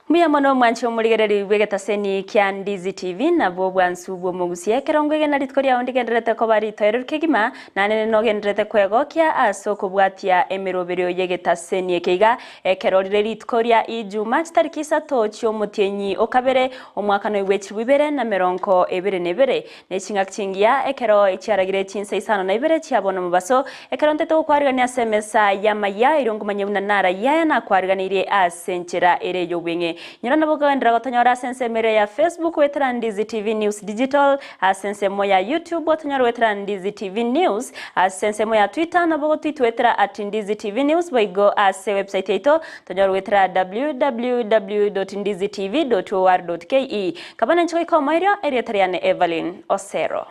Mbuya mono omwanchi omorigereria bw'egetaseni kia Ndizi TV nabwo obwansu bw'omogusia ekerongo egena rituko riao ndigendererete koba ritoereru kegima nanene nogendererete kwegokia ase okobwatia emeroberio y'egetaseni eke iga ekero rire rituko ria Ijuma chitariki isato chi'omotienyi okabere omwaka noigwe chilifu ibere na merongo ebere na ebere Ne chingaki chingiya, ekero chiaragire chinsa isano na ibere chia bono mobaso, ekero ntete gokwarigania ase emesa y'amayia, erio nkomanye buna narayie aya nakwariganeirie ase enchera ere ey'obweng'e. Nyora nabo kogenderera gotonyora ase ensemo eria ya Facebook goetera Ndizi TV News Digital, ase ensemo ya YouTube otonyore goetera Ndizi TV News, ase ensemo ya Twitter nabo gotweet goetera at Ndizi TV News boigo ase website yaito tonyore goetera www.ndizitv.or.ke. Nkaba ninche goika omoerio, erieta riane Evelyn Osero.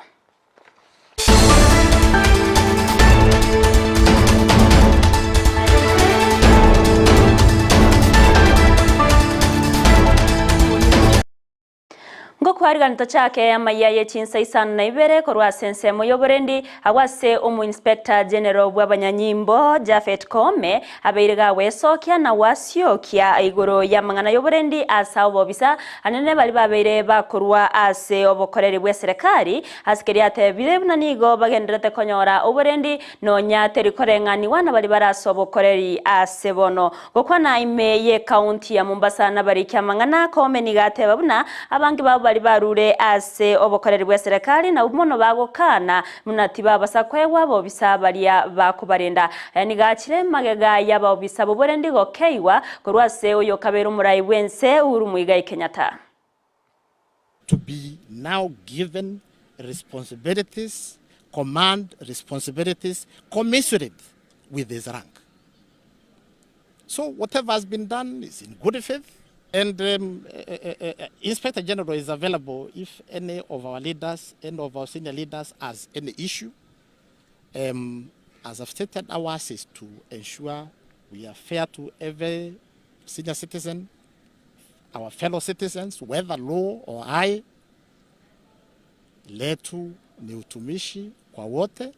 Ngokwarigani tochake amayia ye chinsa isano na ibere korwa ase ensemo y'oborendi agwo ase omo-inspector general bw'abanyanyimbo Japhet Koome abeire gagwesokia na gwasiokia igoro y'amang'ana y'oborendi ase obobisa anene baria babeire bakorwa ase obokoreri bw'eserekari ase keria atebire buna nigo bagendererete konyora oborendi nonya teri koreng'anigwa na baria bare ase obokoreri ase bono. Gokwana ime y'ekaunti ya Mombasa nabariki amang'ana, Koome nigo ateba buna abange babo baria barure ase obokoreri bw'eserekari nabwo mono bagokana buna tibabasa koegwa abobisa baria bakobarenda. Aya nigo achire magega y'abaobisa b'oborendi gokeigwa korwa ase oyokabeire omorai bw'ense Uhuru Muigai Kenyatta. To be now given responsibilities, command responsibilities commensurate with his rank. So whatever has been done is in good faith and um, uh, uh, uh, Inspector General is available if any of our leaders, any of our senior leaders has any issue. Um, as I've stated, ours is to ensure we are fair to every senior citizen, our fellow citizens, whether low or high. Letu ni utumishi kwa wote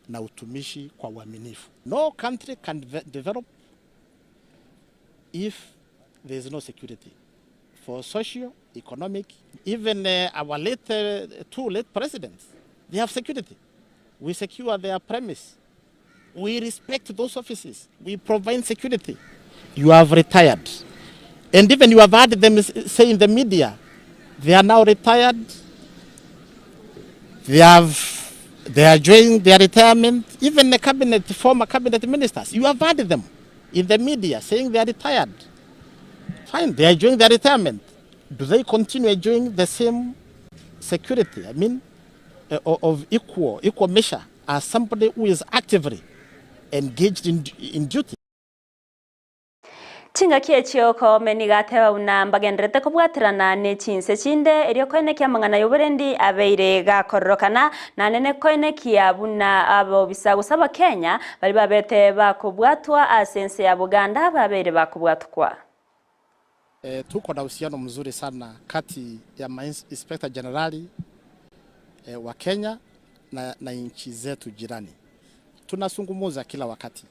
na utumishi kwa uaminifu. No country can develop if there is no security for socio economic even uh, our late uh, two late presidents they have security we secure their premise we respect those offices we provide security you have retired and even you have heard them say in the media they are now retired they have they are enjoying their retirement even the cabinet former cabinet ministers you have heard them in the media saying they are retired fine they are enjoying their retirement do they continue enjoying the same security i mean uh, of equal equal measure as somebody who is actively engaged in, in duty Chingaki echio Koome nigo ateba buna mbagendererete kobwaterana ne chinse chinde erio koenekia amang'ana y'oborendi abeire gakororokana na nene koenekia buna abobisa gose abakenya baria babete bakobwatwa ase ense ya Buganda babeire bakobwatukwa. E, tuko na uhusiano mzuri sana kati ya mainspector jenerali e, wa Kenya na, na nchi zetu jirani. Tunazungumuza kila wakati,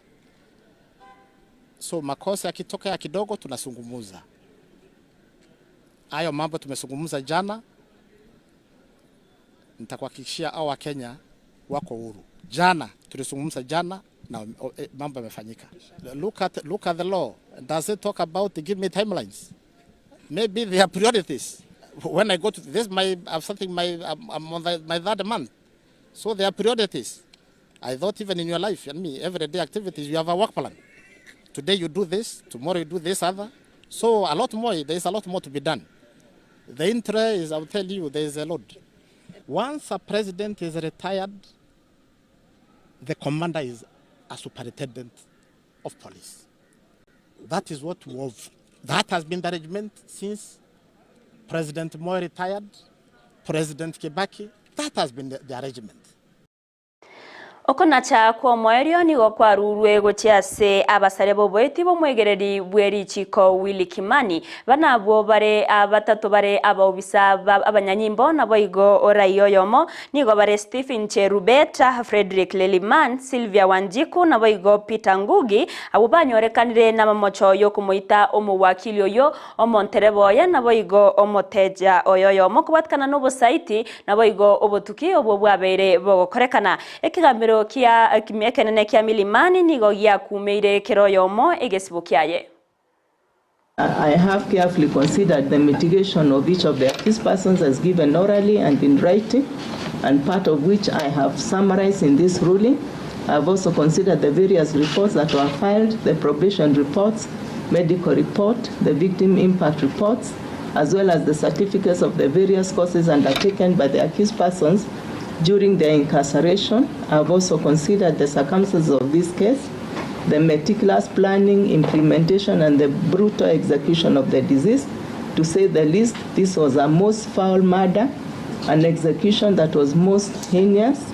so makosa yakitokea kidogo tunazungumuza. Hayo mambo tumezungumza jana, nitakuhakikishia hao Wakenya wako huru. Jana tulizungumza jana na eh, mambo yamefanyika. Look at, look at the law. Does it talk about give me timelines? Maybe there are priorities. When I go to this, my I'm something my I'm, I'm on the, my third month, so there are priorities. I thought even in your life and me, everyday activities, you have a work plan. Today you do this, tomorrow you do this other. So a lot more, there is a lot more to be done. The interest is, I will tell you, there is a lot. Once a president is retired, the commander is a superintendent of police. That is what was, that has been the arrangement since President Moi retired, President Kibaki, that has been the, the arrangement. Okonacha kw'omoerio nigo kwarurwe gochia ase abasare b'oboeti b'omwegereri bwe richiiko Willy Kimani. Bana abwo bare batato bare abaobisa ba abanyanyimbo naboigo oraia oyomo, nigo bare Stephen Cherubet, Fredrick Leliman, Sylvia Wanjiku naboigo Peter Ngugi, abwo banyorekanire namamocho y'okomoita omowakili oyio Omontereba oye naboigo omoteja oye oyomo kobwatikana nobosaiti, naboigo obotuki obwo bwabeire bogokorekana. Ekegambero kia ekenene kia Milimani nigo giakumeire kera oyomo egesibo kiaye. I have carefully considered the mitigation of each of the accused persons as given orally and in writing, and part of which I have summarized in this ruling. I have also considered the various reports that were filed, the probation reports, medical report, the victim impact reports, as well as the certificates of the various courses undertaken by the accused persons during their incarceration. I have also considered the circumstances of this case, the meticulous planning, implementation, and the brutal execution of the deceased. To say the least, this was a most foul murder, an execution that was most heinous.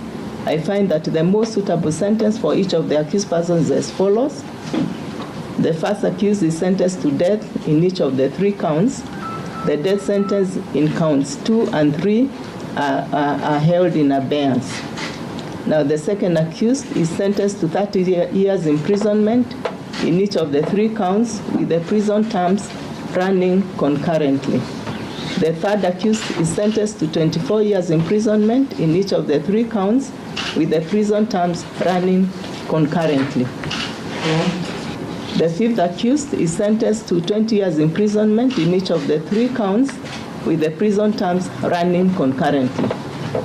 I find that the most suitable sentence for each of the accused persons is as follows. The first accused is sentenced to death in each of the three counts. The death sentence in counts 2 and 3 are, are, are held in abeyance. Now, the second accused is sentenced to 30 years imprisonment in each of the three counts, with the prison terms running concurrently. The third accused is sentenced to 24 years imprisonment in each of the three counts, with the prison terms running concurrently. The fifth accused is sentenced to 20 years imprisonment in each of the three counts, with the prison terms running concurrently.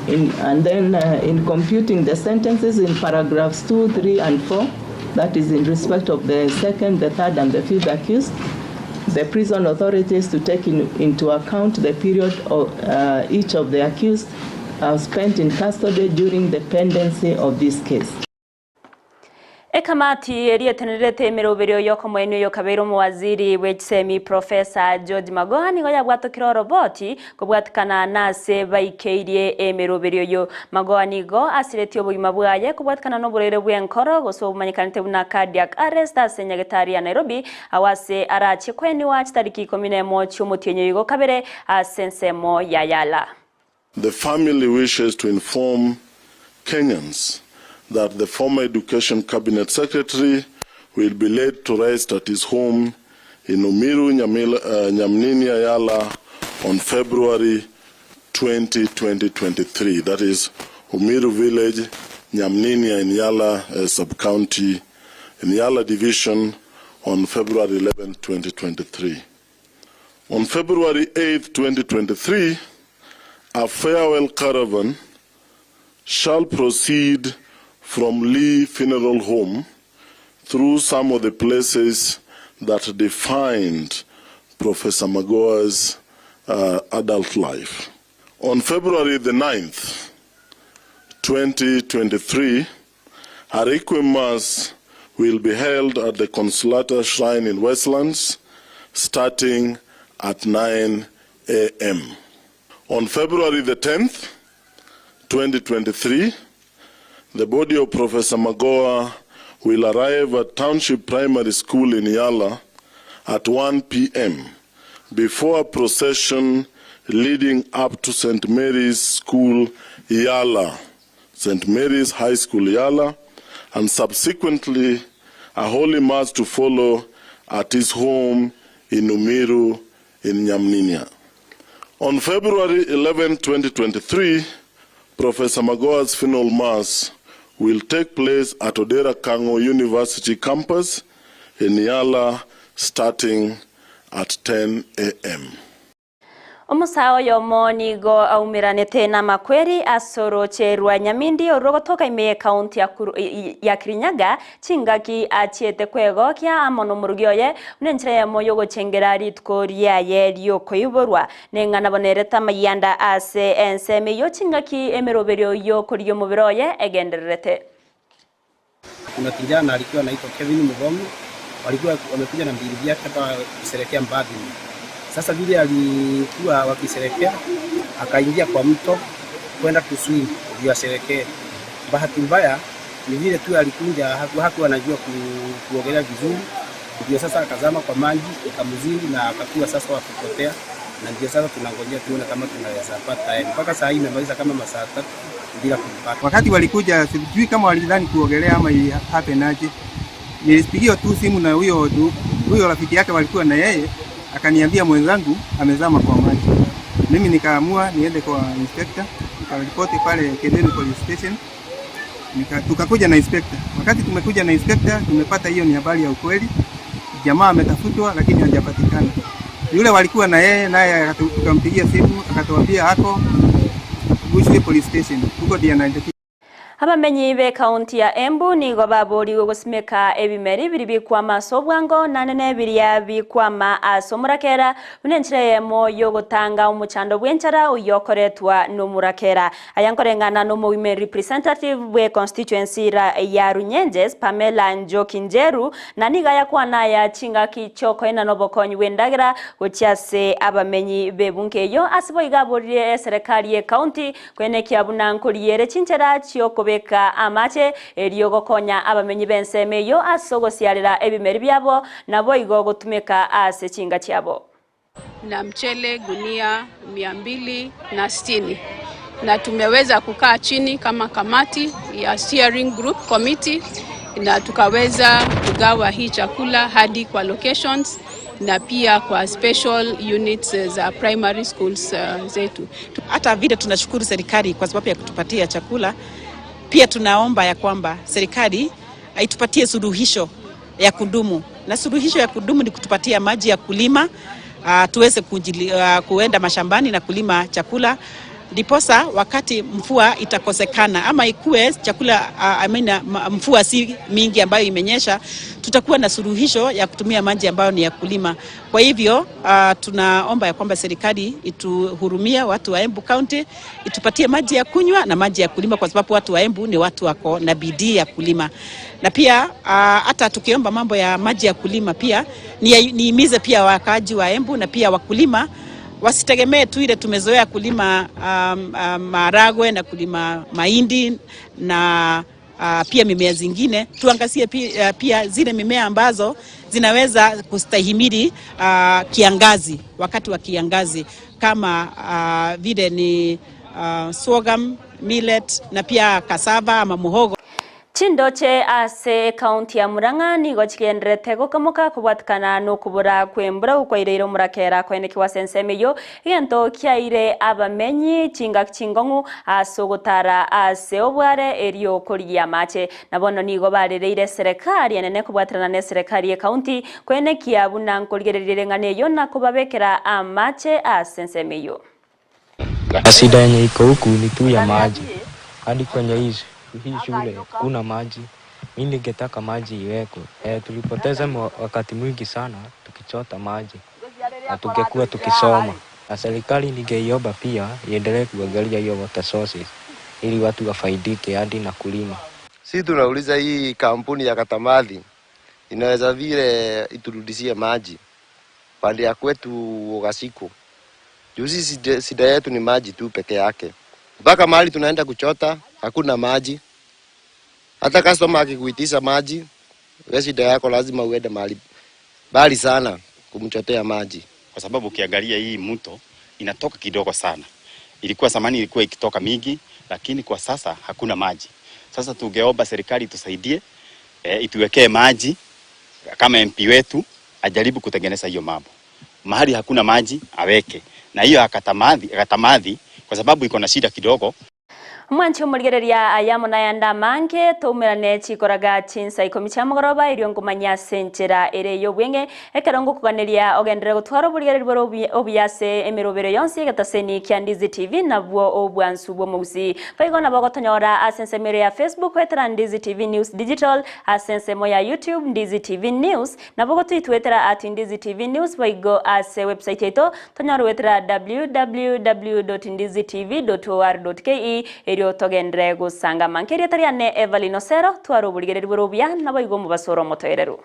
In, and then in computing the sentences in paragraphs 2, 3, and 4, that is in respect of the second, the third, and the fifth accused, the prison authorities to take into account the period of each of the accused have spent in custody during the pendency of this case. Ekamati eria etenenerete emeroberio y'okomoenia oyo okabeire omowaziri bwe chisemi Professor George Magoha nigo yabwatokire oroboti kobwatikana nase baikeirie emeroberio eyio. Magoha nigo asiretie obogima bwaye kobwatikana noborwaire bw'enkoro gose obomanyekanete buna cardiac arrest ase nyagetari ya Nairobi agwo ase arachie koeniwa chitariki ikomi nemo chi'omotienyi oyo igo kabere ase ensemo ya Yala. The family wishes to inform Kenyans that the former Education Cabinet Secretary will be laid to rest at his home in Umiru, Nyamnini Ayala on February 20, 2023. That is Umiru Village, Nyamninia in Yala Sub-County, in Yala Division on February 11, 2023. On February 8, 2023, a farewell caravan shall proceed from Lee Funeral Home through some of the places that defined Professor Magoha's adult life. On February the 9th, 2023, a requiem mass will be held at the Consolata Shrine in Westlands starting at 9 a.m. On February the 10th, 2023, the body of Professor Magoha will arrive at Township Primary School in Yala at 1 p.m. before a procession leading up to St. Mary's School, Yala, St. Mary's High School, Yala, and subsequently a holy mass to follow at his home in Umiru in Nyamninia. On February 11, 2023, Professor Magoha's funeral mass will take place at Odera Kango University campus in Yala starting at 10 a.m. Omosae oyomo nigo aumeranete namakweri ase orooche rwa Nyamindi orwo rogotoka ime y'Ekaunti ya Kirinyaga chingaki achiete kwegokia amo nomorugi oye buna enchera eyemo yogochengera rituko riaye riokoiborwa. Neng'ana bono ere tamayianda ase ensemo eyio chingaki emeroberio y'okorigia omobere oye egendererete. Kuna kijana alikuwa anaitwa Kevin Muthomi, walikuwa wamekuja na bibi yake hapa kusherehekea birthday. Sasa vile alikuwa wakisherehekea, akaingia kwa mto kwenda kuswim ndio asherekee. Bahati mbaya Ni vile tu alikuja hakuwa anajua kuogelea vizuri, ndio sasa akazama kwa maji ikamzidi na akakuwa sasa wa kupotea, na ndio sasa tunangojea tuone kama tunaweza pata yeye. Mpaka saa hii imemaliza kama masaa 3 bila kumpata. Wakati walikuja sijui kama walidhani kuogelea ama ili happen aje. Nilipigiwa tu simu na huyo rafiki yake walikuwa na yeye, akaniambia mwenzangu amezama kwa maji. Mimi nikaamua niende kwa inspector, nikaripoti pale Kendeni Police Station. Tukakuja na inspector. Wakati tumekuja na inspector, tumepata hiyo ni habari ya ukweli. Jamaa ametafutwa lakini hajapatikana. Yule walikuwa na yeye naye tukampigia simu akatuambia ako Bushwe Police Station. Huko ndiye anaendelea. Abamenyi be county ya Embu nigo baboriwe gosimeka ebimeri biri bikwama ase obwango nane biria bikwama ase omorakera buna enchera eyemo yogotanga omochando bwa enchara oyo okoretwa nomorakera. Aya nkoreng'ana na omowomen representative bwe constituency ya Runyenjes Pamela Njoki Njeru na niga yakwana ya chingaki chiokoena na obokonyi bwa endagera gochia ase abamenyi b'ebunge eyo ase boiga aborire eserikali ye county kwenekia buna nkoriere chinchera chiokobeka amache erio gokonya abamenyi b'ensemo eyo ase ogosiarera ebimeri biabo nabo igo gotumeka ase chinga chiabo. Na mchele gunia 260 na tumeweza kukaa chini kama kamati ya steering group committee na tukaweza kugawa hii chakula hadi kwa locations na pia kwa special units za primary schools zetu. Hata vile tunashukuru serikali kwa sababu ya kutupatia chakula, pia tunaomba ya kwamba serikali itupatie suluhisho ya kudumu, na suluhisho ya kudumu ni kutupatia maji ya kulima, tuweze kuenda mashambani na kulima chakula, ndiposa wakati mvua itakosekana ama ikue chakula, I mean, mvua si mingi ambayo imenyesha, tutakuwa na suluhisho ya kutumia maji ambayo ni ya kulima. Kwa hivyo tunaomba ya kwamba serikali ituhurumie watu wa Embu County, itupatie maji ya kunywa na maji ya kulima, kwa sababu watu wa Embu ni watu wako na bidii ya kulima. Na pia hata tukiomba mambo ya maji ya kulima, pia niimize pia wakaaji wa Embu na pia wakulima wasitegemee tu ile tumezoea kulima maharagwe na kulima mahindi na pia mimea zingine. Tuangazie pia zile mimea ambazo zinaweza kustahimili kiangazi, wakati wa kiangazi kama vile ni sorghum, millet na pia cassava ama muhogo. Chindoche ase county ya Murang'a nigo chigenderete gokamoka kobwatikana nokobora kwembura gokwairire omorakera koenekiwa ase ensemo eyo egento kiaire abamenyi chingaki chingong'u ase ogotara ase obware erio korigia amache. Na bono nigo barereire serikali enene kobwaterana na eserikali ye county koenekia buna nkorigereria eng'ana eyo na kobabekera amache ase ensemo eyo. Shida yenye iko huku ni tu ya maji, hadi kwenye hii shule kuna maji. Mimi ningetaka maji iwekwe. Tulipoteza wakati mwingi sana tukichota maji na tungekuwa tukisoma. Na serikali ningeiomba pia iendelee kuangalia hiyo water sources ili watu wafaidike hadi na kulima. Si tunauliza hii kampuni ya Katamathi inaweza vile iturudishie maji pande ya kwetu Ogasiku. Juu sisi shida yetu ni maji tu peke yake. Mpaka mahali tunaenda kuchota hakuna maji. Hata customer akikuitisha maji, wewe shida yako lazima uende mahali mbali sana kumchotea maji. Kwa sababu ukiangalia hii mto inatoka kidogo sana. Ilikuwa zamani ilikuwa ikitoka mingi, lakini kwa sasa hakuna maji. Sasa tungeomba serikali itusaidie, ituwekee maji kama MP wetu ajaribu kutengeneza hiyo mambo. Mahali hakuna maji aweke. Na hiyo akatamathi kwa sababu iko na shida kidogo. Mwanchi omorigereria ayamo nayanda mange toumerane chikoraga chinsa 10 chia mogoroba erio nkomanya ase enchera ere y'obwenge ekero ngokoganeria ogenderere gotwara oborigereria bore obuya ase emerobero yonsi egetaseni kia Ndizi TV nabwo obwansu bw'omogusi. Boigo nabo gotonyora ase ensemo ya Facebook gwetera Ndizi TV News Digital, ase ensemo ya YouTube Ndizi TV News, nabo gotwitwetera at Ndizi TV News, boigo ase website yaito tonyora gwetera www.ndizitv.or.ke erio togendere gusanga mankeria tariane Evelyn Osero twara oborigereria bore obuya nabo igo omobasoro omotoereru.